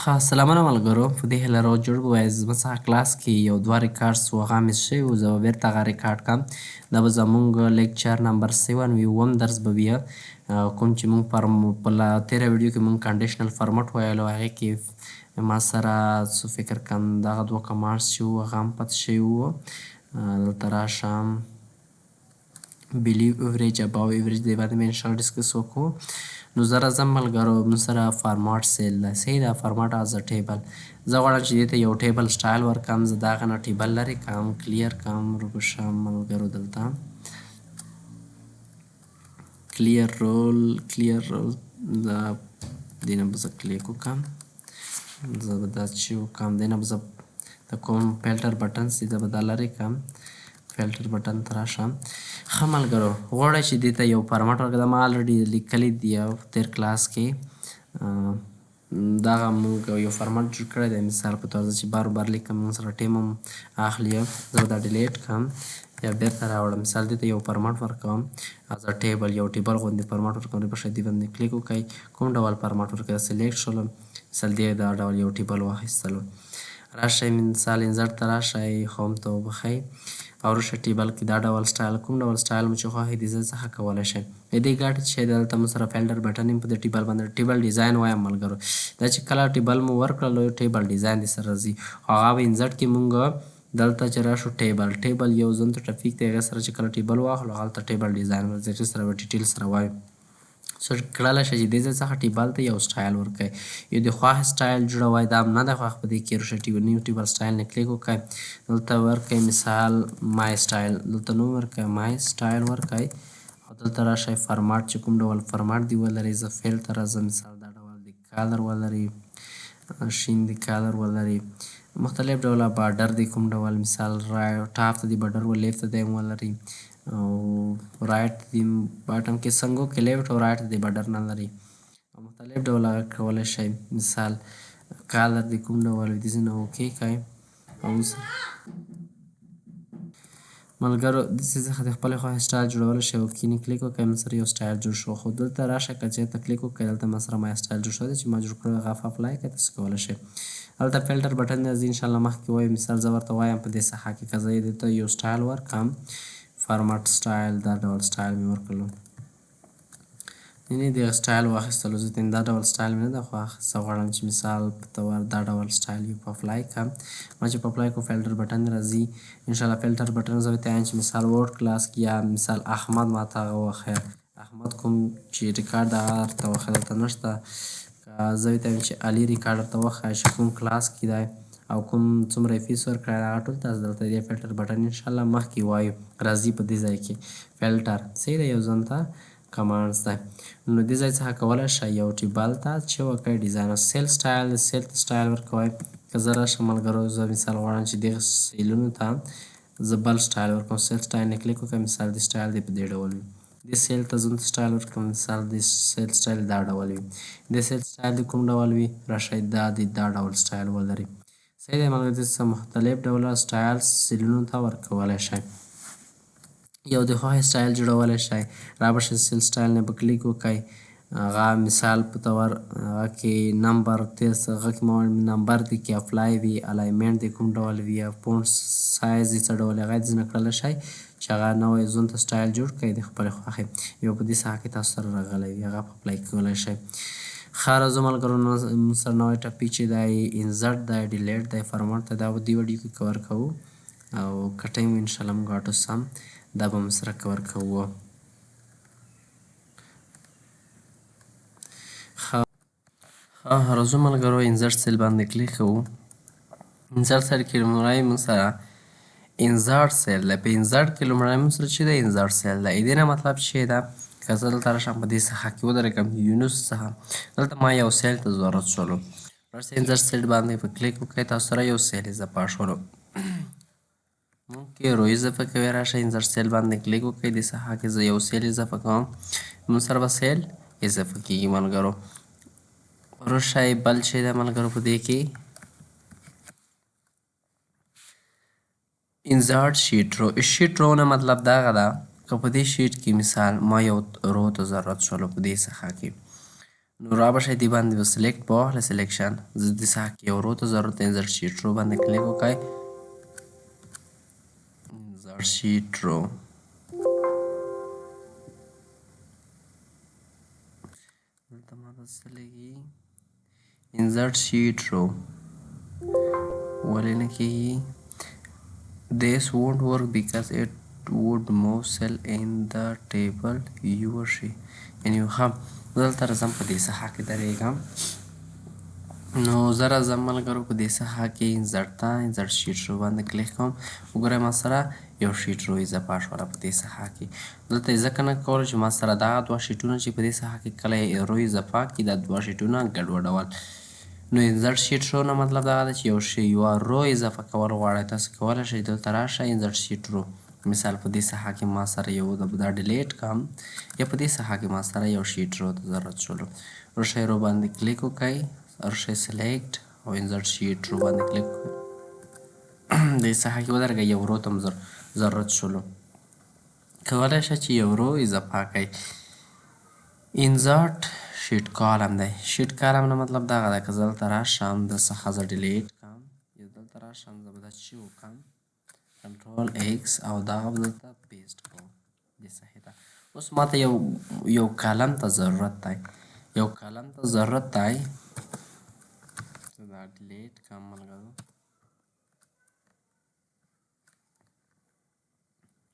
ښه سلامونه ملګرو، په دې هیله روغ جوړ به وایاست. زما څخه کلاس کې یو دوه ریکارډس وو، هغه miss شوي وو. زه به بیرته هغه ریکارډ کړم. دا به زمونږ lecture number 7 وي، اووم درس به وي، کوم چې مونږ په تېره ویډیو کې مونږ conditional format ویلو. هغې کې ما سره څه فکر کوم دغه دوه commands چې وو هغه هم پاتې شوي وو. دلته راشم، below average، above average، دې باندې به انشاءالله discuss وکړو. نو زه راځم ملګرو، موږ سره format cell ده، صحیح ده، format as a table. زه غواړم چې دې ته یو table style ورکړم. زه دغه نه table لرې کړم، clear کړم، وربشم ملګرو. دلته clear rule، clear rule، دا دې نه به زه کلیک وکړم. زه به دا چې وکړم، دې نه به زه د کوم filter button سي، زه به دا لرې کړم. filter button ته راشم. ښه ملګرو، غواړی چې دې ته یو format ورکړم. دا ما already لیکلی دی او تېر کلاس کې دغه موږ یو format جوړ کړی دی. مثال په تور زه چې بار بار لیکم، موږ سره time هم اخلي. زه به دا delete کړم یا بیرته راوړم. مثال دې ته یو format ورکوم as a table، یو table غوندې format ورکوم. په دې باندې کلیک وکړئ، کوم ډول format ورکړئ، select شولم. مثال دې دا ډول یو table واخیستلو. راشئ، مثال insert ته راشئ، home ته وبخښئ او راشئ table کې دا ډول سټایل، کوم ډول سټایل مو چې خوښ دي زه څخه کولی شئ. د دې ګټه چې دلته مو سره filter button هم په دې table باندې table design وایم ملګرو. دا چې کله table مو ورکړلو، table design دې سره راځي. خو هغه به insert کې مونږ دلته چې راشو table، table یو ځون ته ټاپک دی، هغې سره چې کله table واخلو هلته table design ورځي، هغې سره به detail سره وایو. څه کړلی شئ چې دې ځای څخه table ته یو سټایل ورکړئ، یو د خوښ سټایل جوړوئ. دا هم نه د خوښ په دې کې راشئ table، new table style نه کلیک وکړئ، دلته ورکړئ مثال my style، دلته نوم ورکړئ، my style ورکړئ او دلته راشئ format چې کوم ډول format دی ولري. زه fill ته راځم، مثال دا ډول د color ولري، شین د color ولري، مختلف ډوله border دی کوم ډول، مثال top ته دی border و، left ته دی هم ولري او right دی bottom کې څنګه کې left او right دی border نه لري او مختلف ډول هغه کولی شئ. مثال color دی کوم ډول وي، داسې نه okay کړئ. او ملګرو داسې څخه د خپلې خوښې سټایل جوړولی شئ. okay نه کلیک وکړئ، موږ سره یو سټایل جوړ شو. خو دلته راشه که چېرته کلیک وکړئ، دلته ما سره ما سټایل جوړ شوی دی چې ما جوړ کړی، هغه apply کړئ، تاسو کولی شئ. هلته filter button دی، زه انشاءالله مخکې وایم. مثال زه ورته وایم په دې ساحه کې که زه یې دلته یو سټایل ورکړم، format style، دا ډول سټایل مې ورکړلو، یعنې دغه سټایل واخیستلو. زه دا ډول سټایل مې نه ده خوښ، زه غواړم چې مثال په تور دا ډول سټایل یو په apply کړم. ما چې په apply کړو، filter button راځي. انشاءالله filter button زه ورته وایم چې مثال word class کې یا مثال احمد ما ته هغه وښیه، احمد کوم چې ریکارډ هغه راته وښیه، دلته نشته. که زه ورته وایم چې علي ریکارډ راته وښیه چې کوم کلاس کې دی او کوم څومره یې fees ورکړی، هغه ټول تاسو دلته دې filter button انشاءالله مخکې وایو راځي. په دې ځای کې فلټر صحیح دی، یو ځان ته commands دی. نو دې ځای څخه کولی شئ یو table ته چې وکړئ design او cell style، cell ته سټایل ورکوئ. که زه راشم ملګرو، زه مثال غواړم چې دغه سیلونو ته زه بل سټایل ورکړم، cell style نه کلیک وکړم، مثال دې سټایل دی په دې ډول وي. دې cell ته زه سټایل ورکړم، مثال دې cell style دا ډول وي. دې cell style دې کوم ډول وي، راشئ دا دې دا ډول سټایل ولري. صحیح دی ملګرو، دې څه مختلف ډوله سټایل سیلونو ته ورکولی شئ، یو د خوښې سټایل جوړولی شئ. را به شئ cell style نه به کلیک وکړئ، هغه مثال په تور هغه کې number تېز، هغه کې number دې کې apply وي، alignment دې کوم ډول وي، یا font size دې څه ډول، هغه دې ځنه کړلی شئ چې هغه نوی زون ته سټایل جوړ کړئ د خپلې خوښې. یو په دې ساحه کې تاسو سره راغلی وي، هغه په apply کولی شئ. ښه راځو ملګرو، موږ سره نوی topic چې دی insert دی، delete دی، format دی، دا به دې ویډیو کې cover کوو او که time وي انشاءالله موږ AutoSum دا به موږ سره cover کوو. ښه راځو ملګرو، insert cell باندې کلیک کوو. insert cell کې لومړی موږ سره insert cell دی. په insert کې لومړی موږ سره چې دی insert cell دی. دې نه مطلب چې ده که زه دلته راشم په دې ساحه کې ودرېږم یونس څخه، دلته ما یو cell ته ضرورت شولو، راشئ insert cell باندې په کلیک وکړئ، تاسو سره یو cell اضافه شولو. ممکن row اضافه کوئ، راشئ insert cell باندې کلیک وکړئ، دې ساحه کې زه یو cell اضافه کوم، موږ سره به cell اضافه کېږي ملګرو. راشئ بل چې دی ملګرو په دې کې insert sheet row. sheet row نه مطلب دغه ده که په دې sheet کې مثال ما یو row ته ضرورت شولو په دې ساحه کې، نو را به شئ دې باندې به select به واخلئ selection. زه دې ساحه کې یو row ته ضرورت دی، insert sheet row باندې کلیک وکړئ، insert sheet row. دلته ماته څه لګي؟ insert sheet row ولې نه کیږي؟ This won't work because it would move cell in the table you شي. یعنی ښه، زه دلته راځم په دې ساحه کې درېږم. نو زه راځم ملګرو په دې ساحه کې insert ته، insert sheet row باندې کلیک کوم. وګورئ ما سره یو sheet row اضافه شوله په دې ساحه کې. دلته یې ځکه نه کولو چې ما سره دا دوه sheet ونه چې په دې ساحه کې کله یې row اضافه کړي، دا دوه sheet ونه ګډوډول. نو insert sheet row نه مطلب دغه دی چې یو شی یوه row اضافه کول غواړئ، تاسو کولی شئ دلته راشئ insert sheet row. مثال په دې ساحه کې ما سره یو دا delete کړم، یا په دې ساحه کې ما سره یو sheet row ته ضرورت شولو. راشئ row باندې کلیک وکړئ، راشئ select او insert sheet row باندې کلیک وکړئ. دې ساحه کې ودرېږئ، یو row ته هم ضرورت شولو. کولی شئ چې یو row اضافه کړئ. insert sheet column دی. sheet column نه مطلب دغه دی که زه دلته راشم د څخه زه delete کړم، یا دلته راشم زه به دا چې وکړم control X او دغه به دلته paste کوم دې ساحې ته. اوس ماته یو column ته ضرورت دی، یو column ته ضرورت دی. زه دا delete کړم ملګرو.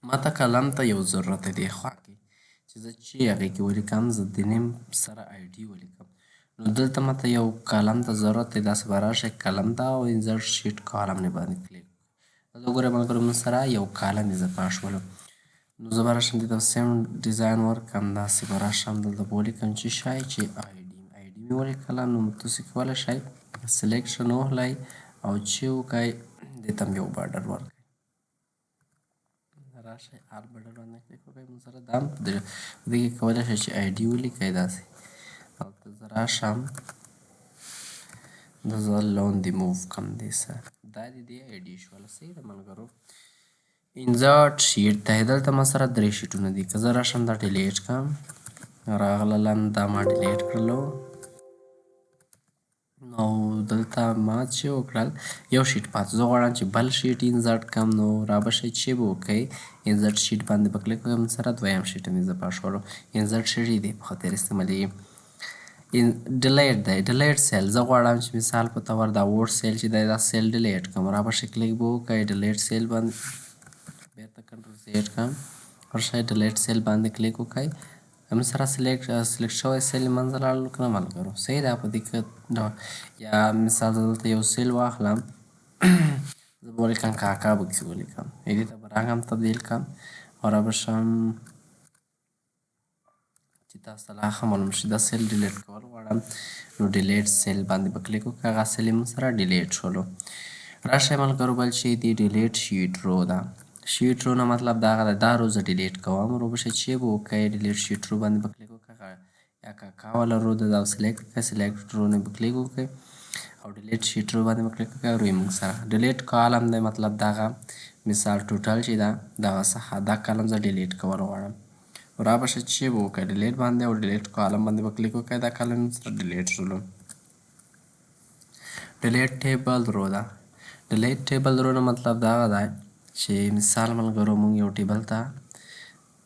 ماته column ته یو ضرورت دی دې خوا کې چې زه چې هغې کې ولیکم، زه د name سره ID ولیکم. نو دلته ماته یو column ته ضرورت دی، داسې به راشئ column ته او insert sheet column نه باندې کلیک. دلته وګورئ ملګرو موږ سره یو column اضافه شولو. نو زه به راشم دې ته same design ورکړم، داسې به راشم دلته به ولیکم چې شی چې ID، ID مې ولیکله. نو تاسو کولی شئ selection ووهلئ او چې وکړئ دې ته هم یو border ورکړئ. راشئ all border باندې کلیک وکړئ، موږ سره دا هم په دې کې کولی شئ چې ID ولیکئ داسې. دلته زه راشم دا زه لاندې move کړم دې سره، دا د دې ID شوله. صحیح ده ملګرو. insert sheet دی، دلته ما سره درې sheet ونه دي. که زه راشم دا delete کړم، راغللم دا ما delete کړلو. نو دلته ما چې وکړل یو sheet پاتې، زه غواړم چې بل sheet insert کړم. نو را به شئ چې به وکړئ insert sheet باندې به کلیک وکړم، سره دویم sheet هم اضافه شولو. insert sheet یې دې په خاطر استعمالېږي. delete دی، delete cell. زه غواړم چې مثال په طور دا Word cell چې دی دا cell delete کړم. را به شئ کلیک به وکړئ delete cell باندې، بېرته control Z کړم، ورشئ delete cell باندې کلیک وکړئ. هم سره select شوی cell منځه لاړلو که نه ملګرو؟ صحیح ده. په دې کې یا مثال زه دلته یو cell واخلم، زه به ولیکم کاکا به کښې ولیکم، دې ته به رنګ هم تبدیل کړم او را به شم چې تاسو ته لا ښه معلوم شي. دا cell delete کول غواړم، نو delete cell باندې به کلیک وکړم، هغه cell یې موږ سره delete شولو. راشئ ملګرو بل چې دی delete sheet row ده. sheet row نه مطلب دغه ده، دا row زه delete کوم. row به شئ چې به وکړئ delete sheet row باندې به کلیک وکړئ، یا کاکا والا row ده دا select کړئ، select row نه به کلیک وکړئ او delete sheet row باندې به کلیک وکړئ. row یې موږ سره delete column دی، مطلب دغه مثال total چې ده دغه څخه دا column زه delete کول غواړم. را به شئ چې به وکړئ delete باندې او delete column باندې به کلیک وکړئ، دا column موږ سره delete شولو. delete table row ده. delete table row نه مطلب دغه دی چې مثال ملګرو موږ یو table ته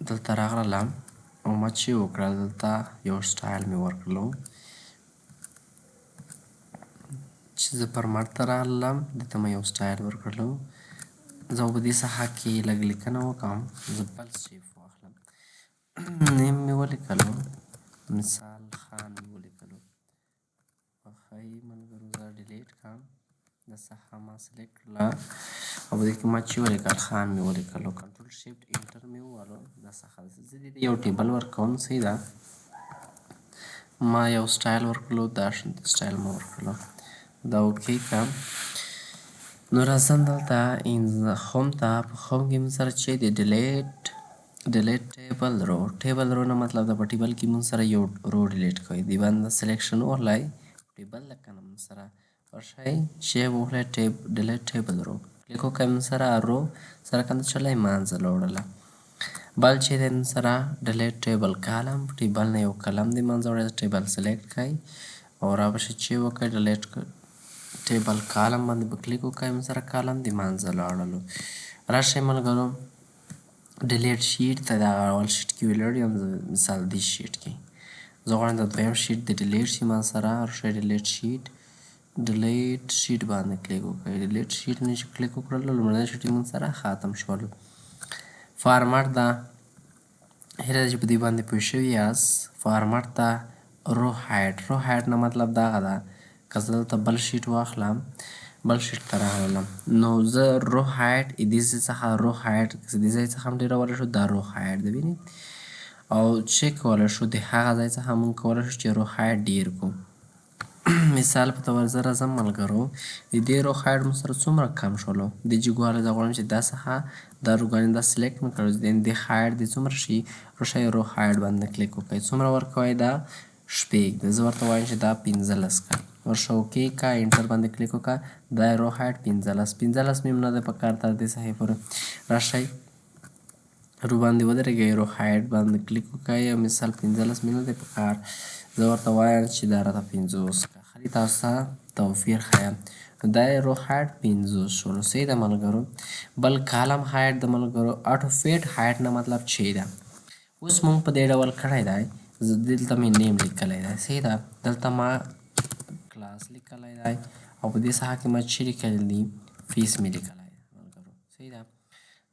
دلته راغلم او ما چې وکړل دلته یو سټایل مې ورکړلو چې زه format ته راغلم، دې ته مې یو سټایل ورکړلو. زه په دې ساحه کې لږ لیکنه وکړم، زه بل shape واخلم، name مې ولیکلو، مثال خان مې ولیکلو. ښه ملګرو زه delete کړم، دا ساحه ما select کړله او په دې کې ما چې ولیکل خان مې ولیکلو، control shift enter مې ووهلو. دا ساحه زه دې ته یو table ورکوم. صحیح ده، ما یو سټایل ورکړلو، دا سټایل ما ورکړلو، دا okay کړم. نو راځم دلته home ته. په home کې موږ سره چې دی delete table row. table row نه مطلب ده په table کې موږ سره یو row delete کوي. دې باندې selection ووهلئ، table لکه موږ سره ورشئ چې ووهلئ delete table row، کلیک وکړئ، موږ سره row سره کنده چلی منځه لوړله. بل چې دی موږ سره delete table column، table نه یو column د منځه وړی، table select کړئ او را به شي چې وکړئ delete table column باندې به کلیک وکړئ، موږ سره column د منځه لاړلو. راشئ ملګرو delete sheet ته، دغه اول sheet کې ولاړ یم، مثال دې sheet کې زه غواړم د دویم sheet د delete شي، ما سره راشئ delete sheet، delete sheet باندې کلیک وکړئ. delete sheet نه چې کلیک وکړلو لومړنی sheet موږ سره ختم شولو. فارمټ ده، هیله ده چې په دې باندې پوه شوي یاست. فارمټ ته row height، row height نه مطلب دغه ده که زه دلته بل sheet واخلم، بل sheet ته راغلم نو زه row height دې ځای څخه row height دې ځای څخه هم ډېرولی شو، دا row height ده وینئ، او چې کولی شو د هغه ځای څخه موږ کولی شو چې row height ډېر کړو. مثال په طور زه راځم ملګرو د دې row height مو سره څومره کم شولو، د جګوالی زه غواړم چې دا څخه دا row ګانې دا select مې کړو، د height دې څومره شي، راشئ row height باندې کلیک وکړئ، څومره ورکوئ دا شپږ دی، زه ورته وایم چې دا 15 که، ورشه okay که enter باندې کلیک وکړه، دا row height 15، 15 مې هم نه دی په کار تر دې صفحې پورې. راشئ row باندې ودرېږئ، row height باندې کلیک وکړئ، مثال 15 مې نه دی په کار، زه ورته وایم چې دا راته 50 که، خالي تاسو ته توفیر ښیم. دا row height 50 شولو. صحیح ده ملګرو. بل column height د ملګرو auto fit height نه مطلب چې ده، اوس مونږ په دې ډول کړی دی، زه دلته مې name لیکلی دی، صحیح ده، دلته ما کلاس لیکلی دی او په دې ساحه کې ما چې لیکلی دی fees مې لیکلی دی ملګرو. صحیح ده.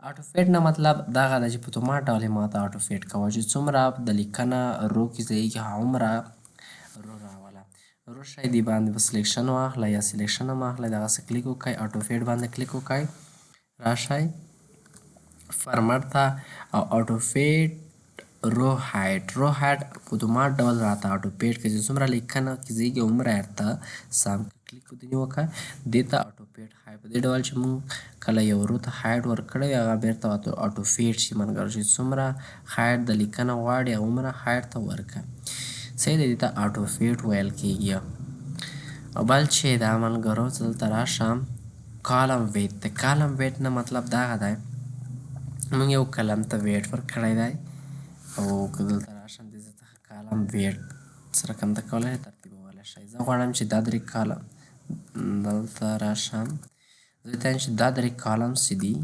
auto fit نه مطلب دغه ده چې په اتومات ډول یې ماته auto fit کوه چې څومره د لیکنه row کې ځایېږي هغومره row راوله. راشئ دې باندې به selection واخله یا selection هم واخلئ، دغسې کلیک وکړئ، auto fit باندې کلیک وکړئ، راشئ فرمټ ته او auto fit row height، row height په اتومات ډول راته auto fit کړي چې څومره لیکنه کې ځایېږي هومره یې راته سم کړي. کلیک په دې وکړه، دې ته auto fit height په دې ډول چې موږ کله یو row ته height ورکړی وي هغه بېرته auto fit شي ملګرو، چې څومره height د لیکنه غواړي هغومره height ته ورکړه. صحیح دی، دې ته auto fit ویل کېږي. او بل چې دا ملګرو زه دلته راشم column width، د column width نه مطلب دغه دی موږ یو column ته width ورکړی دی، او که دلته راشم دې ځای څخه column width سره کم ته کولی شئ ترتیبولی شئ. زه غواړم چې دا درې column دلته راشم، زه ته چې دا درې column څه دي،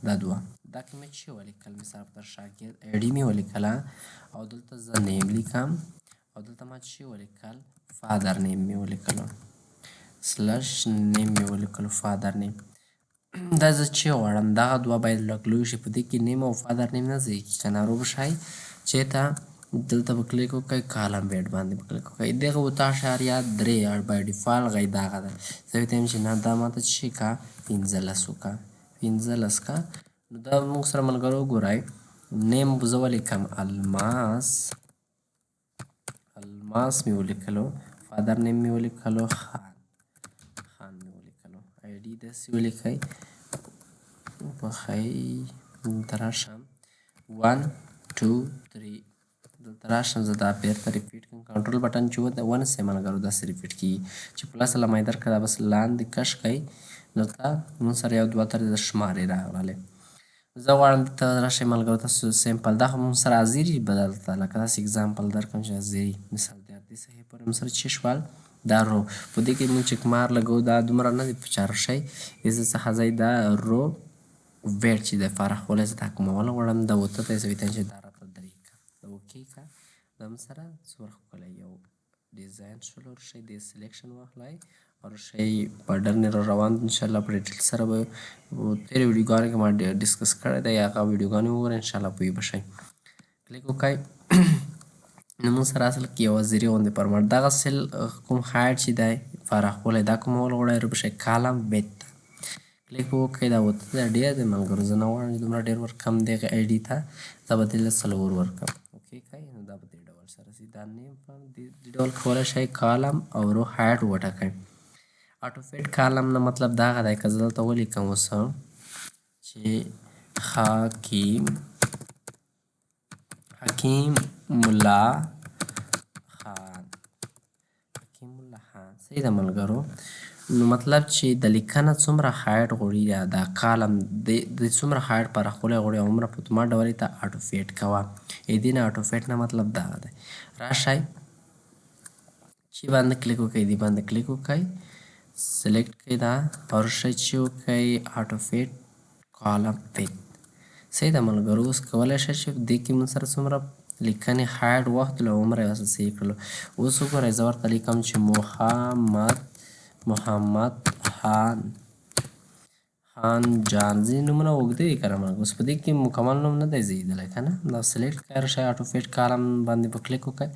دا دوه دا کې مې چې ولیکل، مثال په شاګرد ID مې ولیکله او دلته زه name لیکم او دلته ما چې ولیکل father name مې ولیکلو، slash name مې ولیکلو father name. دا زه چې غواړم دغه دوه باید لږ لوی شي، په دې کې name او father name نه ځایېږي که نه روبشئ چې ته دلته به کلیک وکړئ column width باندې به کلیک وکړئ، دغه 8.3 by default غی دغه ده، زه ورته وایم چې نه دا ماته څه شي که 15 وکړه، 15 که. نو دا موږ سره ملګرو وګورئ name به زه ولیکم الماس، الماس مې ولیکلو، father name مې ولیکلو خان، خان مې ولیکلو، ID داسې ولیکئ وبخښئ، دلته راشم 1 2 3 دلته راشم زه دا بېرته repeat کړم، control button چې ونیسئ ملګرو داسې repeat کېږي چې plus علامه یې درکړه، دا بس لاندې کش کړئ، دلته موږ سره یو دوه تر شمارې راغللې. زه غواړم دلته راشئ ملګرو تاسو simple دا خو موږ سره حاضري بدلته لکه داسې example درکړم چې حاضري مثال دی دې صفحې پورې موږ سره چې شول دا row په دې کې موږ چې کمار لګوو دا دومره نه دی په چار شئ، دې څخه ځای دا row width چې د فرق ولی زه دا کومول غواړم دا وته ته زه چې دا راته درې که دا okay که دا موږ سره څومره ښکلی یو design شول. ورشئ دې selection واخلئ او ورشئ border نه را روان ان شاء الله په detail سره به تېرې ویډیوګانو کې ما discuss کړی دی، هغه ویډیوګانې وګورئ ان شاء الله پوه به شئ. کلیک وکړئ، نو موږ سره اصل کې یوه زري غوندې پرمټ دغه cell کوم height چې دی فراخولی دا کومول غواړی ورپسې column width ته کلیک وکړئ. دا وته دا ډېر دی ملګرو، زه نه غواړم چې دومره ډېر ورکړم دغې ID ته، زه به دې له څلور ورکړم. okay کوئ، نو دا په دې ډول سره سي دا name په دې ډول کولی شئ column او row height وټاکئ. auto fit column نه مطلب دغه دی که زه دلته ولیکم اوس چې حکیم ملا خان، حکیم الله خان صحیح ده ملګرو. نو مطلب چې د لیکنه څومره height غواړي یا دا column د څومره height پراخوالی غواړي هغومره په اتومات ډول یې ته auto fit کوه. دې نه auto fit نه مطلب دغه دی. راشئ چې باندې کلیک وکړئ، دې باندې کلیک وکړئ، select کړئ دا او راشئ چې وکړئ auto fit column width. صحیح ده ملګرو. اوس کولی شئ چې دې کې موږ سره څومره لیکنې height وختلو هغومره یې ورسره صحیح کړلو. اوس وګورئ زه ورته لیکم چې محمد خان، خان جان، ځینې نومونه اوږده وي که نه ملګرو. اوس په دې کې مکمل نوم نه دی ځایېدلی که نه. دا select کړئ، راشئ auto fit column باندې به کلیک وکړئ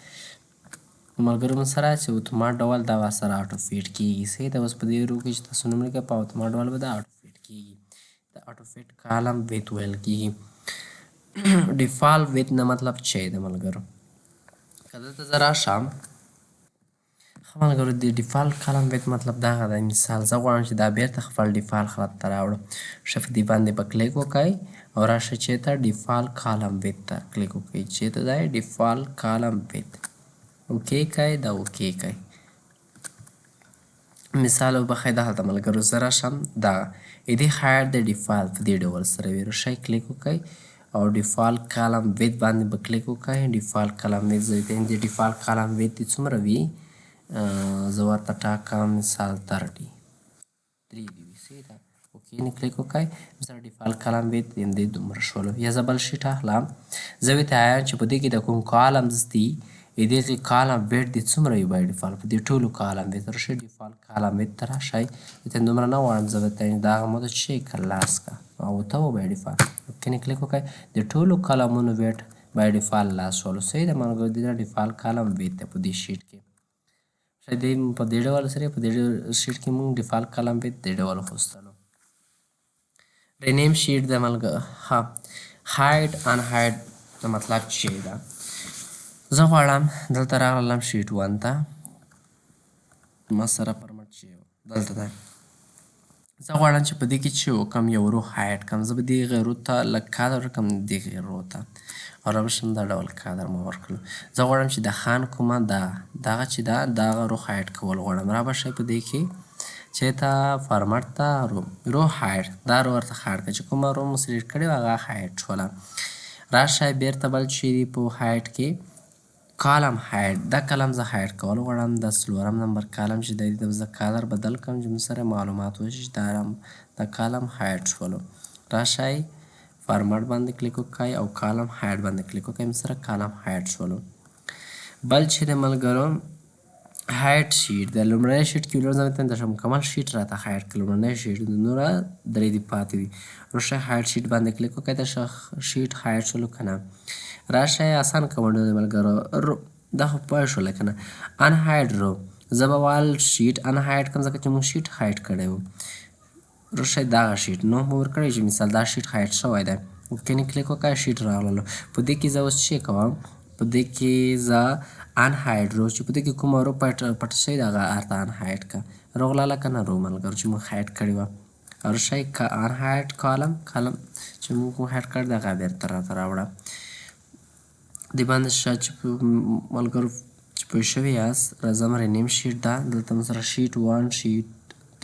ملګرو موږ سره چې اتومات ډول دا ورسره auto fit کېږي. صحیح ده. اوس په دې row کې چې تاسو نوم لیکئ په اتومات ډول به دا auto fit کېږي. د auto fit column width ویل کېږي. default width نه مطلب چی ده ملګرو؟ که دلته زه راشم ښه ملګرو، د default column width مطلب دغه دی. مثال زه غواړم چې دا بیرته خپل default حالت ته راوړم. ښه په دې باندې به کلیک وکړئ او راشئ چېرته default column width ته کلیک وکړئ. چېرته دی default column width؟ okay کړئ، دا okay کړئ. مثال وبخښئ دلته ملګرو زه راشم دا دې height د default په دې ډول سره وي. راشئ کلیک وکړئ او default column width باندې به کلیک وکړئ. default column width زه د default column width دې څومره وي؟ زه ورته ټاکم مثال 33 دې وي. صحیح ده. okay نه کلیک وکړئ. مثال default column width همدې دومره شولو. یا زه بل sheet اخلم، زه ورته وایم چې په دې کې د کوم columns دي دغې column width دې څومره وي by default په دې ټولو column width. راشئ default column width ته راشئ. ورته دومره نه غواړم زه ورته دا هغه ماته چې که لاس که او ته و by default. okay نه کلیک وکړئ. د ټولو کالمونو width by default لاس شولو. صحیح ده ملګرو. دې default column width دی په دې sheet کې. ښه دې په دې ډول سره په دې sheet کې موږ default column width دې ډول وښوستلو. rename sheet د ملګرو ښه hide unhide د مطلب چې ده. زه غواړم دلته راغلم sheet 1 ته، ما سره format چې دلته ده. زه غواړم چې په دې کې چې وکړم یو row hide کړم. زه به دې row ته لږ کادر ورکړم، دې row ته او را به شم دا ډول کادر ما ورکړلو. زه غواړم چې د خان کومه دا دغه چې دا دغه row hide کول غواړم. را به شئ په دې کې چې ته format ته row hide، دا row ورته hide کړه چې کومه row مو select کړې وه هغه hide شوله. راشئ بیرته بل چې دي په hide کې column hide، دا column زه hide کول غواړم. دا څلورم نمبر column چې دی دې ته زه کالر بدل کړم چې موږ سره معلومات وشي چې دا column hide شولو. راشئ format باندې کلیک وکړئ او column hide باندې کلیک وکړئ، موږ سره column hide شولو. بل چې د ملګرو hide sheet د لومړنی sheet کې ولر ځان ته مکمل sheet راته hide کړ. لومړنی sheet نوره درې دې پاتې وي. راشئ hide sheet باندې کلیک وکړئ، دا sheet hide شولو که نه. راشئ اسان command ونه د ملګرو دا خو پوه شوله که نه. unhide row، زه به وال sheet unhide کړم ځکه چې موږ sheet hide کړی و. راشئ دغه sheet نوم مو ورکړی چې مثال دا sheet hide شوی دی. okay نه کلیک وکړئ، sheet راغللو. په دې کې زه اوس څه کوم؟ په دې کې زه unhide row چې په دې کې کومه row پټه شوې ده هغه ورته unhide کړه. راغله که نه row ملګرو چې موږ hide کړې وه. راشئ که unhide column، column چې موږ hide کړی دی هغه بېرته راته راوړه. دې باندې شه چې ملګرو چې پوه شوي یاست. راځم rename sheet ده، دلته موږ سره sheet 1 sheet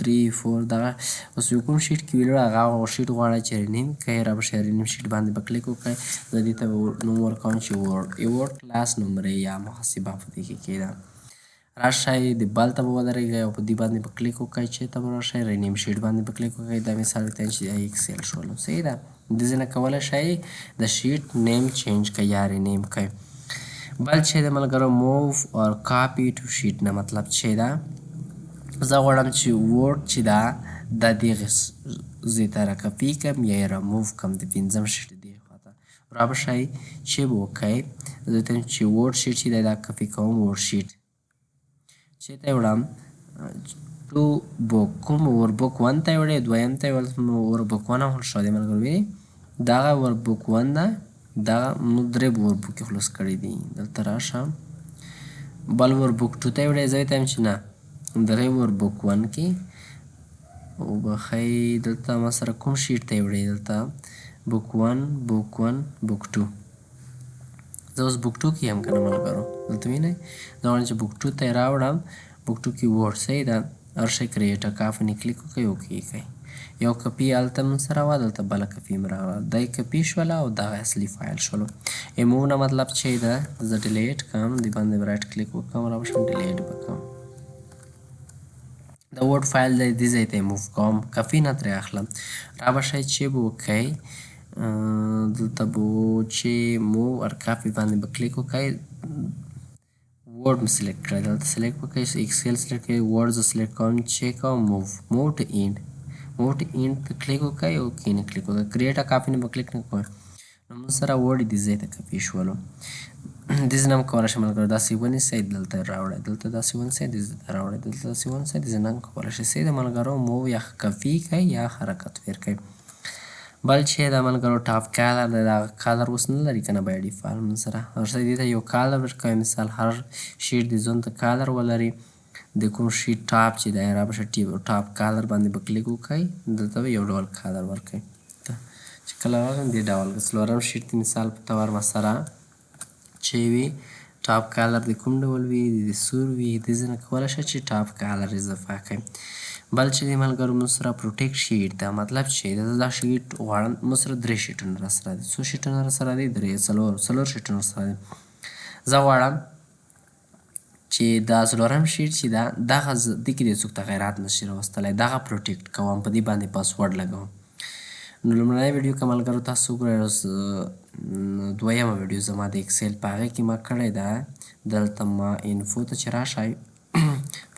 3 4 دغه اوس یو کوم sheet کې ویلو هغه sheet غواړی چې rename کړئ. را به شئ rename sheet باندې به کلیک وکړئ. زه دې ته نوم ورکوم چې Word class نمرې یا محاسبه په دې کې کېده. راشئ د بل ته به ودرېږئ او په دې باندې به کلیک وکړئ چې ته به راشئ rename sheet باندې به کلیک وکړئ. دا مثال ورته چې Excel شولو. صحیح ده. دې ځای نه کولی شئ د sheet name change کړئ یا rename کړئ. بل چې د ملګرو move or copy to sheet نه مطلب چې ده، زه غواړم چې Word چې ده دا دې ځای ته را کاپي کړم یا یې را move کړم د پنځم sheet دې خواته. را به شئ چې به وکړئ زه ته چې Word sheet چې دی دا کاپي کوم. Word sheet چې ته یې وړم to book، کوم workbook 1 ته یې وړې، دویم ته یې وړم. workbook 1 هم خلاص شوی دی ملګرو. وینئ دغه workbook 1 ده، دغه موږ درې workbook یې خلاص کړي دي. دلته راشه بل workbook 2 ته یې وړې. زه ورته وایم چې نه دغې workbook 1 کې وبخښئ دلته ما سره کوم sheet ته یې وړې، دلته book 1 book 1 book 2. زه اوس book 2 کې یم که نه ملګرو؟ دلته وینئ زه غواړم چې book 2 ته یې راوړم. book 2 کې Word صحیح ده. هر شی create copy نه کلیک وکړئ، okay کوئ. یو کپي هلته مونږ سره وه، دلته بله کپي هم راغله، دی کپي شوله او دغه اصلي فایل شولو. ریموو نه مطلب چې ده، زه delete کوم، دې باندې به right click وکړم، را به شم delete به کوم. د Word فایل دی دې ځای ته move کوم، کپي نه ترې اخلم. را به شئ چې به وکړئ، دلته به چې move or copy باندې به کلیک وکړئ، Word مې select کړی، دلته select وکړئ، Excel select کړئ، Word زه select کوم، چې کوم move، move to end، move to end ته کلیک وکړئ، okay نه کلیک وکړئ، create copy نه به کلیک نه کوئ. نو موږ سره Word دې ځای ته کپي شولو. دې ځای نه هم کولی شئ ملګرو داسې ونیسئ، دلته راوړئ، دلته داسې ونیسئ، دې ځای ته راوړئ، دلته داسې ونیسئ، دې ځای نه هم کولی شئ. صحیح ده ملګرو، move یا کپي کوئ یا حرکت ورکوئ. بل چې د ملګرو top color دی، دا color اوس نه لري که نه by default موږ سره. ورسره دې ته یو color ورکوي، مثال هر sheet د ځان ته color ولري، د کوم sheet top چې دی را به شي top color باندې به کلیک وکړئ، دلته به یو ډول color ورکوي. چې کله راغلم دې ډول څلورم sheet ته مثال په تور ما سره چې وي top color د کوم ډول وي، د سور وي، دې ځای نه کولی شئ چې top color اضافه کړئ. بل چې د ملګرو موږ سره protect sheet ده، مطلب چې دا sheet غواړم، موږ سره درې sheet ونه را سره دي، څو sheet ونه را سره دي؟ درې، څلور، څلور sheet ونه را سره دي. زه غواړم چې دا څلورم sheet چې ده دغه دې کې د څوک تغیرات نه شي راوستلی، دغه protect کوم، په دې باندې پاسورډ لګوم. نو لومړنۍ ویډیو که ملګرو تاسو وګورئ، اوس دویمه ویډیو زما د Excel په هغې کې ما کړې ده. دلته ما info ته چې راشئ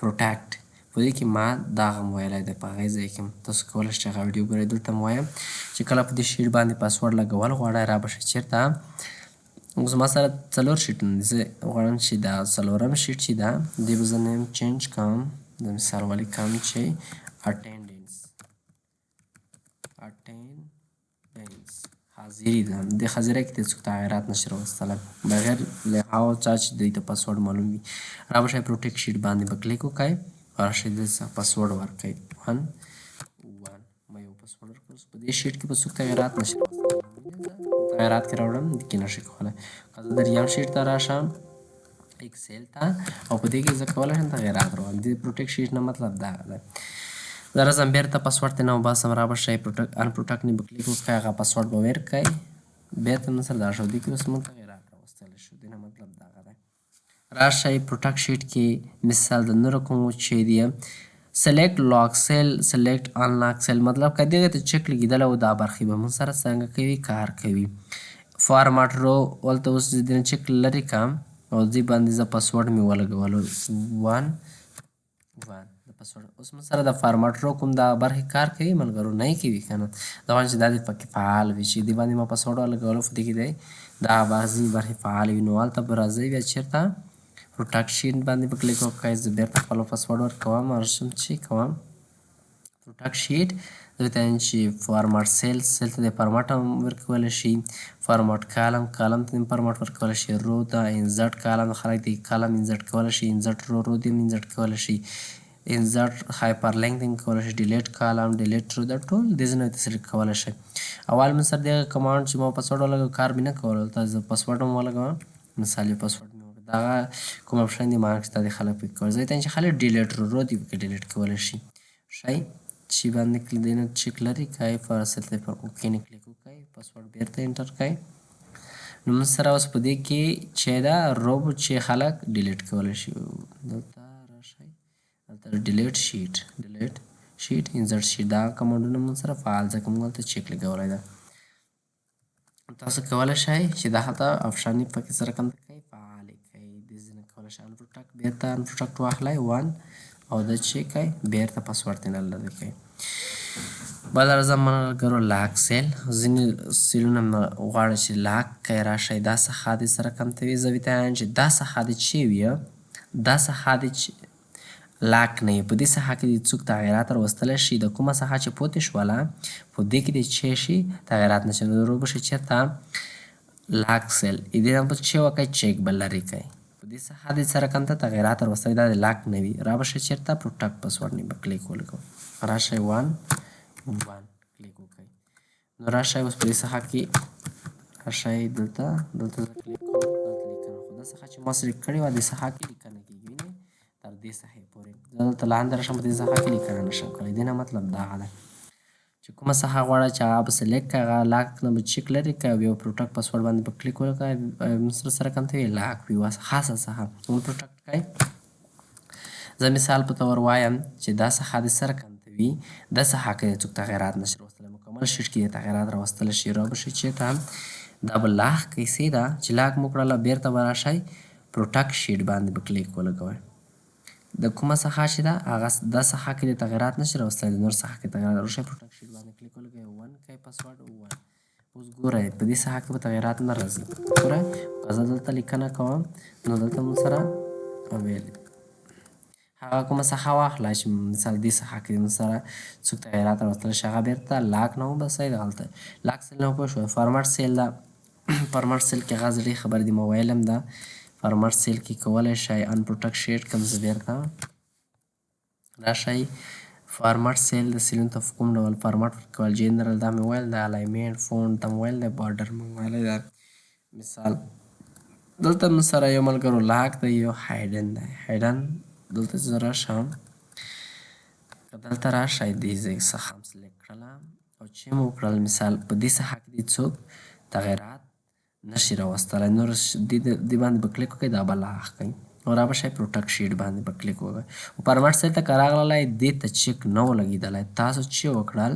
protect، په دې کې ما دغه هم ویلی دی، په هغې ځای کې تاسو کولی شئ چې هغه ویډیو وګورئ. دلته هم وایم چې کله په دې sheet باندې پاسورډ لګول غواړئ، را به شئ چېرته. اوس ما سره څلور sheet ونه دي، زه غواړم چې دا څلورم sheet چې ده دې به زه name change کړم، د مثال ولیکم چې attendance، attendance حاضري ده. د حاضرۍ کې څوک تغیرات نشي راوستلی بغیر له هغه چا چې دوی ته پاسورډ معلوم وي. را به شئ protect sheet باندې به کلیک وکړئ، راشئ دې څخه پاسورډ ورکړئ 1 1، ما یو پاسورډ ورکړ. اوس په دې sheet کې به څوک تغیرات نشي راوستلی، تغیرات کې راوړم دې کې نشي کولی. که زه دریم sheet ته راشم Excel ته او په دې کې زه کولی شم تغیرات راوړم. د protect sheet نه مطلب دا دی. زه راځم بېرته پاسورډ ته نه وباسم، را به شئ protect unprotect نه به کلیک وکړئ، هغه پاسورډ به ورکړئ، بېرته موږ سره دا شو. دې کې اوس موږ تغیرات راوستلی شو، دې نه مطلب دغه دی. راشئ protect sheet کې مثال د نورو کوم چې دی select lock cell، select unlock cell، مطلب که دغه ته چک لګېدلی و دا برخې به موږ سره څنګه کوي کار کوي. format row هلته اوس زه دې نه چک لرې کړم او دې باندې زه پاسورډ مې ولګولو 1 1 د پاسورډ. اوس موږ سره د format row کوم دا برخې کار کوي ملګرو نه یې کوي که نه، دا وایم چې دا دې پکې فعال وي چې دې باندې ما پاسورډ ولګولو، خو دې کې دی دا بعضې برخې فعال وي. نو هلته به راځئ بیا چېرته protect sheet باندې به کلیک وکړئ، زه بېرته خپل پاسورډ ورکوم، راشم چې کوم protect sheet، دلته چې format cell، cell ته د فارمټ هم ورکولی شي، format column، column ته هم فارمټ ورکولی شي، row ته insert column، خلک د column insert کولی شي، insert row، row دې هم insert کولی شي، insert hyperlink دې هم کولی شي، delete column، delete row، دا ټول دې ځای نه select کولی شي. اول مې سره دغه command چې ما پاسورډ ولګوم کار مې نه کولو، دلته زه پاسورډ هم ولګوم، مثال یو پاسورډ مې وکړ، دغه کوم option دی ما چې دا د خلک پکې کول، ځای ته چې خلک delete row، row دې پکې delete کولی شي. ښی چې باندې کلیک دی نه چک لري کوي، پر سل ته پر okay نه کلیک وکړئ، پاسورډ بېرته enter کړئ. نو موږ سره اوس په دې کې چې دا row چې خلک delete کولی شي، دلته راشئ، دلته delete sheet، delete sheet، insert sheet، دا command ونه موږ سره فعال ځکه موږ هلته چک لګولی ده. تاسو کولی شئ چې دا هلته option یې پکې سره کوم کوي فعال یې کړئ. دې ځای نه کولی شئ unprotect، بېرته unprotect واخلئ 1 او دا چې کوي بېرته پاسورډ ترې نه لرې کوي. بل راځم ملګرو lock cell، ځینې cell ونه غواړي چې lock کوي، راشئ دا څخه دې سره کم ته وي، زه ورته وایم چې دا څخه دې چې وي، دا څخه دې چې lock نه وي، په دې څخه کې دې څوک تغیرات راوستلی شي، د کومه څخه چې پوتې شوله په دې کې دې چې شي تغیرات نه شي. نو رو به شي چېرته lock cell، دې نه به چې وکړئ چک به لرې کوي، په دې څخه دې سره کم ته تغیرات راوستلی، دا دې lock نه وي. را به شي چېرته protect password نه به کلیک ولګوم، راشئ 1 1 کلیک وکړئ. نو راشئ اوس په دې څخه کې راشئ دلته، دلته زه کلیک کوم، دلته لیکنه، خو دا څخه چې ما select کړې وه دې څخه کې لیکنه کېږي، وینئ تر دې څخه پورې. دلته لاندې راشم په دې صفحه کې لیکنه نشم کولی. دې نه مطلب دغه دی چې کومه صفحه غواړه چې هغه به select کړه، هغه lock نه به check لرې کړه او یو protect password باندې به کلیک ولګوئ، سره سره کوم ته وي lock وي خاصه صفحه protect کړئ. زه مثال په تور وایم چې دا صفحه د سره کوم ته وي، دا صفحه کې څوک تغیرات نشي راوستلی، مکمل sheet کې تغیرات راوستلی شي. را به شي چېرته دا به lock کوي، صحیح ده چې lock مو کړله بېرته به راشئ protect sheet باندې به کلیک ولګوئ. د کومه صفحه چې ده هغه دا صفحه کې د تغیرات نشي راوستلی، د نور صفحه کې تغیرات راشي. protect sheet باندې کلیک ولګوئ، one کوئ password one. اوس ګورئ په دې صفحه کې به تغیرات نه راځي. ګورئ که زه دلته لیکنه کوم نو دلته مون سره ویل هغه کومه صفحه واخله چې مثال دې صفحه کې مون سره څوک تغیرات راوستلی شي، هغه بېرته lock نه وباسئ. دغلته lock cell نه پوه شوئ. format cell ده، format cell کې هغه زړې خبرې دي ما ویل هم ده. format cell کې کولی شئ unprotect sheet کوم زه بېرته راشئ. format cell د cell ونو ته کوم ډول format ورکول، general دا مې ویل ده، alignment font دا مې ویل ده، border مې ویلی ده. مثال دلته مون سره یو ملګرو lock دی، یو hidden دی. hidden دلته زه راشم، که دلته راشئ دې ځای څخه هم select کړله او چې مو وکړل مثال په دې صفحه کې دې څوک تغیرات نشي راوستلی، نور دې باندې به کلیک وکړئ دا به lock کوي او را به شئ protect sheet باندې به کلیک وکړئ. او format cell ته که راغللی دې ته check نه و لګېدلی، تاسو چې وکړل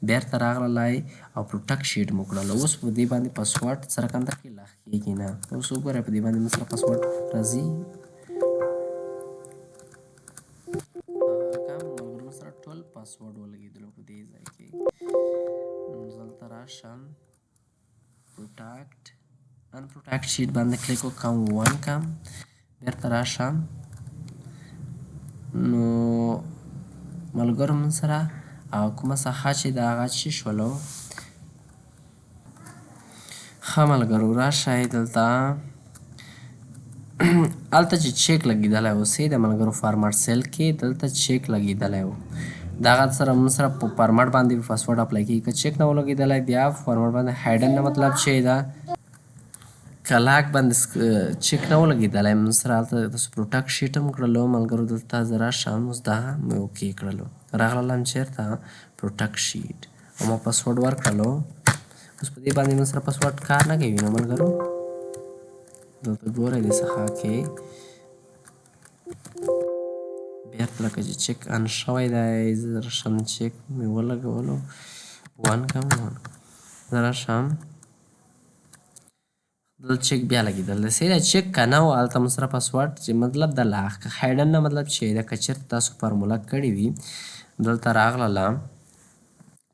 بېرته راغللی او protect sheet مو کړل. اوس په دې باندې password سره کوم ته کې lock کېږي نه. اوس وګورئ په دې باندې موږ سره password راځي، کوم ملګرو موږ سره ټول password ولګېدلو په دې ځای کې. زه دلته راشم protect unprotect sheet باندې کلیک وکړم، one کم بېرته راشم. نو ملګرو مونږ سره هغه کومه صفحه چې ده هغه چې شولو. ښه ملګرو راشئ دلته هلته چې check لګېدلی و، صحیح ده ملګرو، format cell کې دلته check لګېدلی و، دغه سره مونږ سره په format باندې password apply کېږي. که check نه و لګېدلی بیا format باندې hidden نه مطلب چې ده که lock باندې check نه و لګېدلی مونږ سره هلته تاسو protect sheet هم کړلو. ملګرو دلته زه راشم اوس دا مې okay کړلو، راغلم چېرته protect sheet او ما password ورکړلو. اوس په دې باندې مونږ سره password کار نه کوي نو ملګرو دلته ګورئ دې څخه کې بېرته لکه چې check on شوی دی، زه راشم check مې ولګولو، one کم one، زه راشم دلته check بیا لګېدل دی. صحیح ده check که نه و هلته مونږ سره password چې مطلب د lock hidden نه مطلب چې ده که چېرته تاسو formula کړې وي. دلته راغلله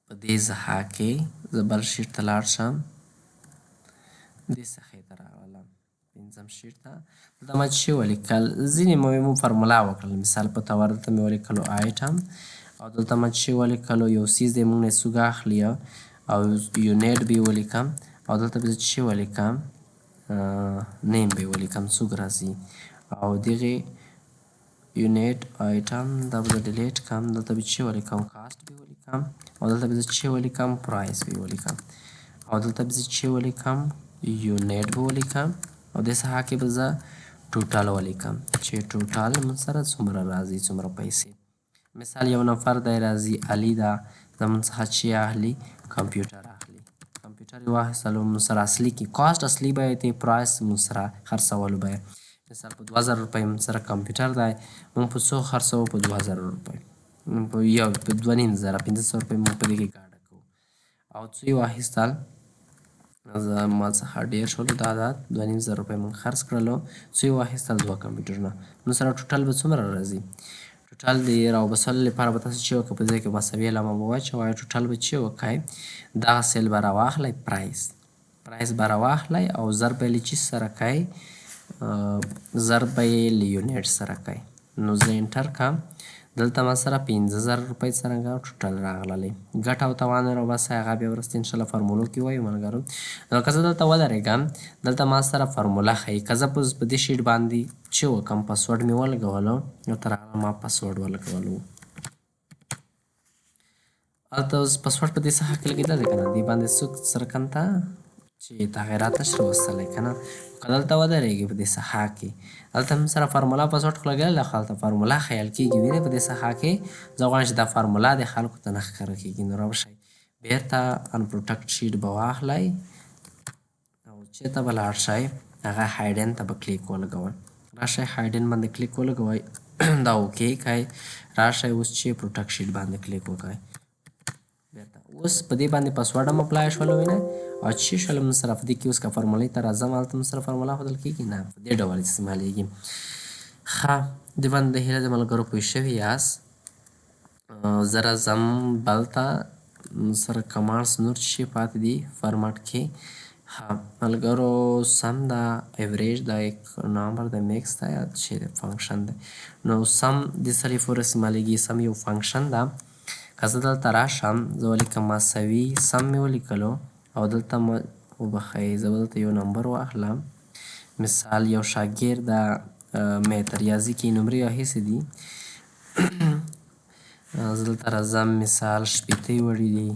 په دې ځای کې زه بل sheet ته لاړ شم، دې صفحې ته راغلم پنځم sheet ته، دلته ما چې ولیکل ځینې مو formula وکړل. مثال په تور دلته مې ولیکلو آیټم او دلته ما چې ولیکلو یو څیز دی مونږ نه څوک اخلي او unit به یې ولیکم او دلته به زه چې ولیکم name به یې ولیکم څوک راځي او دغې unit item دا به زه delete کړم. دلته به چې ولیکم cost به یې ولیکم او دلته به زه چې ولیکم price به یې ولیکم او دلته به زه چې ولیکم unit به ولیکم او دې ساحه کې به زه total ولیکم چې total مونږ سره څومره راځي څومره پیسې. مثال یو نفر دی راځي علي ده زمونږ څخه چې اخلي کمپیوټر اخلي، کمپیوټر یې واخیستلو مونږ سره اصلي کې cost اصلي بیه دی price مونږ سره خرڅولو بیه. مثال په 2000 روپۍ مونږ سره کمپیوټر دی، مونږ په څو خرڅوو په 2000 روپۍ، په یو په 2500 500 روپۍ مونږ په دې کې ګاډه کوو او څو یې واخیستل ما څخه ډېر شولو دا ده 2500 روپۍ مونږ خرڅ کړلو. څو یې واخیستل دوه کمپیوټرونه، نو سره total به څومره راځي؟ total د راوبسلو لپاره به تاسو چې وکړئ په ځای کې مساوي علامه به واچوئ، total به چې وکړئ دغه cell به راواخلئ price به راواخلئ او ضرب به یې له چیز سره کوئ، ضرب به یې له unit سره کوئ. نو زه enter کړم، دلته ما سره 5000 روپۍ څرنګه total راغللې. ګټه او تاوان راوباسئ هغه بیا وروسته انشاءالله فارمولو کې وایو ملګرو. نو که زه دلته ودرېږم دلته ما سره formula ښیي، که زه په دې sheet باندې چې وکړم password مې ولګولو، دلته راغلم ما password ولګولو، هلته اوس password په دې صفحه کې لګېدلی دی که نه، دې باندې څوک څرکنته چې تغیرات نشي راوستلی که نه. خو که دلته ودرېږي په دې ساحه کې، دلته موږ سره فارمولا پاسورډ خو لګېدلی ده، خو هلته فارمولا خیال کېږي. وینئ په دې ساحه کې زه غواړم چې دا فارمولا د خلکو ته نه ښکاره کېږي، نو راشئ بېرته انپروټکټ شیټ به واخلئ او چېرته به لاړ شئ، هغه هایډن ته به کلیک ولګوئ. راشئ هایډن باندې کلیک ولګوئ، دا اوکی کړئ. راشئ اوس چې پروټکټ شیټ باندې کلیک وکړئ. بیرته اوس په دې باندې پاسورډ هم اپلای شول، وینئ او چې شول موږ سره په دې کې. اوس که فارمولې ته راځم، هلته موږ سره فارموله ښودل کېږي نه، په دې ډول استعمالېږي. ښه، دې باندې هیله د ملګرو پوه شوي یاست. زه راځم بل ته، موږ سره کمانډز نور څه شي پاتې دي فارمټ کې. ښه ملګرو، سم ده، ایوریج ده، نمبر ده، میکس ده یا چې فنکشن ده. نو سم د څه لپاره استعمالېږي؟ سم یو فنکشن ده. که زه دلته راشم، زه ولیکم مساوي سم مې ولیکلو او دلته ما وبخښئ، زه به دلته یو نمبر واخلم. مثال یو شاګرد ده، میت ریاضي کې نمرې اخیستې دي. زه دلته راځم، مثال 60 یې وړي دي،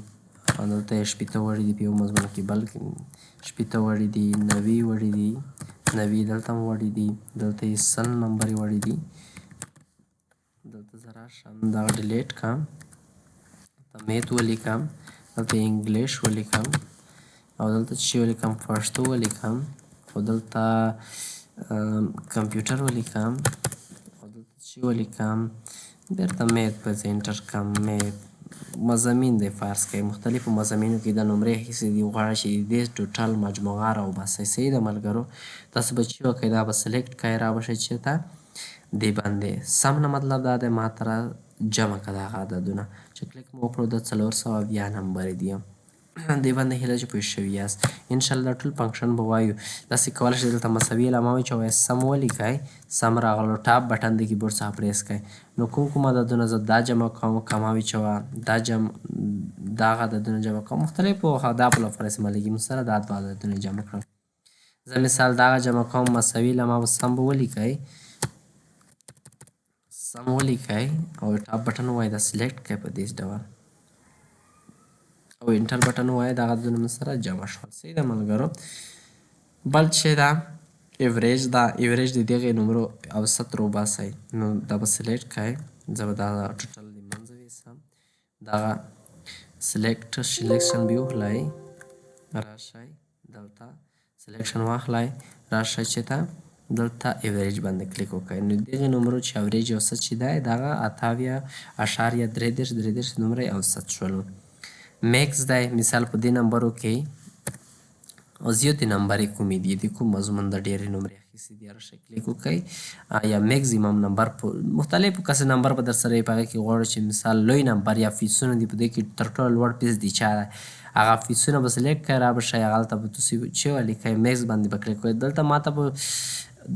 دلته یې 60 وړي دي په یو مضمون کې، بل 60 وړي دي، 90 وړي دي، 90 دلته هم وړي دي، دلته یې 100 نمبرې وړي دي. دلته زه راشم دا ډیلیټ کړم، میت ولیکم، دلته انګلیش ولیکم او دلته چې ولیکم پښتو ولیکم او دلته کمپیوټر ولیکم او دلته چې ولیکم بیرته میت په ځای انټر کړم. میت مضامین دی، فرض کړئ مختلفو مضامینو کې د نمرې اخیستې دي، غواړئ چې د دې ټوټل مجموعه راوباسئ. صحیح ده ملګرو، تاسو به چې وکړئ دا به سلیکټ کړئ، را به شئ چېرته دې باندې سم نه، مطلب دا دی ما ته را جمع کړه دغه عددونه. چې کلیک مو وکړو د 470 نمبرې دي. دې باندې هیله چې پوه شوي یاست. انشاءالله دا ټول فنکشن به وایو. داسې کولی شئ دلته مساوي علامه واچوئ، سم ولیکئ، سم راغلو، ټاپ بټن د کیبورډ څخه پریس کړئ. نو کوم کوم عددونه زه دا جمع کوم، کما واچوه، دا جمع، دغه عددونه جمع کوم مختلفو اهدافو لپاره استعمالېږي. موږ سره دا دوه عددونه جمع کړم. زه مثال دغه جمع کوم، مساوي علامه به سم به ولیکئ، سم ولیکئ او ټاپ بټن ووایئ، دا سلیکټ کړئ په دې ډول او انټر بټن ووایئ، دغه عددونه موږ سره جمع شول. صحیح ده ملګرو. بل چې ده ایوریج ده، ایوریج د دغې نمرو اوسط راوباسئ. نو دا به سلیکټ کړئ، زه به دا ټوټل د منځه ویسم، دغه سلیکټ سلیکشن به وخلئ، راشئ دلته سلیکشن واخلئ، راشئ چې ته دلته ایوریج باندې کلیک وکړئ. نو دغې نمرو چې اوریج اوسط چې دی دغه 78.33 33 نمرې اوسط شولو. میکس دی، مثال په دې نمبرو کې زیاتې نمبرې کومې دي، د کوم مضمون د ډېرې نمرې اخیستې دي، راشئ کلیک وکړئ. یا میکسیمم نمبر په مختلفو کسې نمبر به در سره وي، په هغې کې غواړو چې مثال لوی نمبر یا فیسونه دي، په دې کې تر ټولو لوړ فیس دی چا دی، هغه فیسونه به سلیکټ کړئ، را به شئ هغلته به تاسې چې ولیکئ میکس باندې به کلیک وکړئ. دلته ما ته به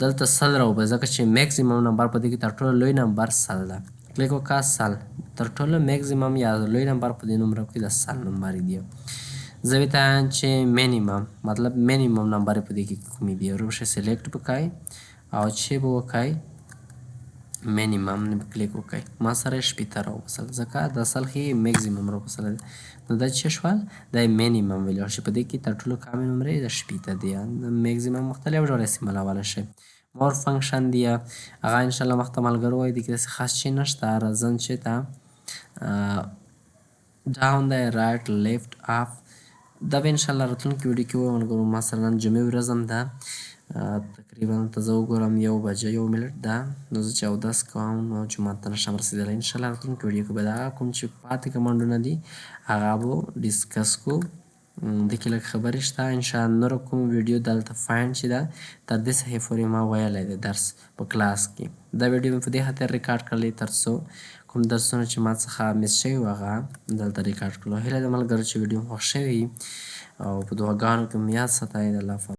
دلته 100 راوباسي، ځکه چې میکسیمم نمبر په دې کې تر ټولو لوی نمبر 100 ده. کلیک وکړه، 100 تر ټولو میکسیمم یا لوی نمبر په دې نمرو کې د 100 نمبر دی. زه ورته وایم چې مینیمم، مطلب مینیمم نمبر په دې کې کومې دي، ورپسې سلیکټ وکړئ او چې به وکړئ مینیمم به کلیک وکړئ. ما سره یې 60 راوباسل، ځکه د 100 کې یې میکسیمم راوباسل. نو دا چې شول دا یې مینیمم ویلی شي، په دې کې تر ټولو کمې نمرې د 60 دي. میکسیمم مختلف ډول استعمالولی شئ. مور فنکشن دی، هغه انشاءالله مخته ملګرو وایي، دې کې داسې خاص شی نشته. راځم چې ته ډاون دی، رایټ لیفټ اپ، دا به انشاءالله راتلونکې ویډیو کې ووایم ملګرو. ما سره نن جمعې ورځ هم ده، تقریبا ته زه وګورم 1:01 ده، نو زه چې اودس کوم نو جومات ته نشم رسېدلی. انشاءالله راتلونکې ویډیو کې به دا کوم چې پاتې کمانډونه دي هغه به ډسکس کو. دې کې لږ خبرې شته انشاءالله. نوره کوم ویډیو دلته فایند چې ده تر دې صفحې پورې ما ویلی دی درس په کلاس کې. دا ویډیو مې په دې خاطر ریکارډ کړلې تر څو کوم درسونه چې ما څخه مس شوي وو هغه دلته ریکارډ کړلو. هیله ده ملګرو چې ویډیو مو خوښ شوي او په دعاګانو کې مو یاد ساتئ. د الله